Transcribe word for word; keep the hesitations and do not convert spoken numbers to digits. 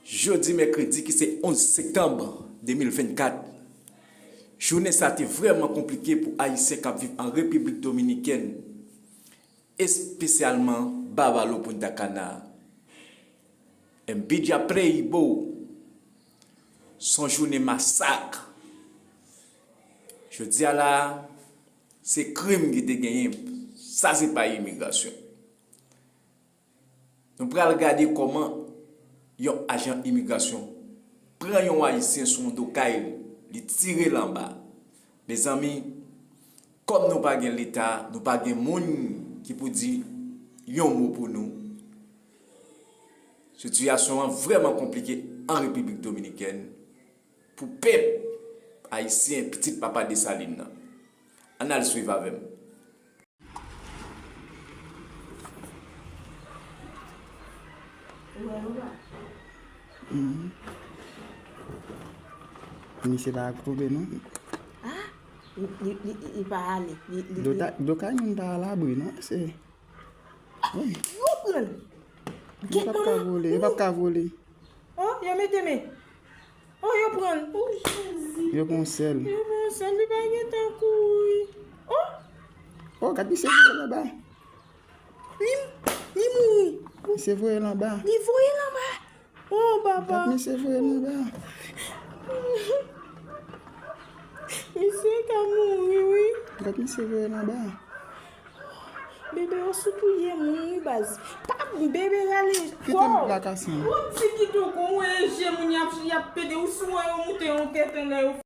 Jodi mèkredi ki se onz septanm de mil vennkat, jounen sa te vrèman konplike pou Ayisyen k ap viv an Repiblik Dominikèn, espesyalman Bávaro Punta Cana. Envidia Play, bro. Se yon jounen masak. Jodi a la, se krim ki te genyen. Sa se pa imigrasyon. Nou pral gade kòman yon ajan imigrasyon pran yon Ayisyen sou yon do kay, li tire l anba. Mezanmi, kòm nou pa gen Leta, nou pa gen moun ki pou di yon mo pou nou. Sitiyasyon an vrèman konplike an Repiblik Dominikèn pou pèp ayisyen, pitit papa Desalin nan. Ann al swiv avè m. Mhm. Misye pa koube non. Ah, li, li, li, li pa ale. Li, li, li. Dlo ta-, dlo kay moun pa alabri non, se. Wi. Yo pran l. Yo p ap ka vole, yo p ap ka vole. Oh, yo mete men. Oh, yo pran l. Oh, Jezi. Yo pran sèl. Yo pran sèl, li pa gen tan kouri. Oh. Oh, gad misye voye l anba. Li, li mouri. Misye voye l anba. Li voye l anba. Oh, papa. Gad misye voye l anba. Misye ka mouri, wi. Gad misye voye l anba. Bebe, yo sou touye moun, wi, baz. Pa bebe rale. Kite m plakasen. Ou di ki dogo, ou wè je moun y ap, y ap pede, ou si wè yo moute yon tèt anlè yo.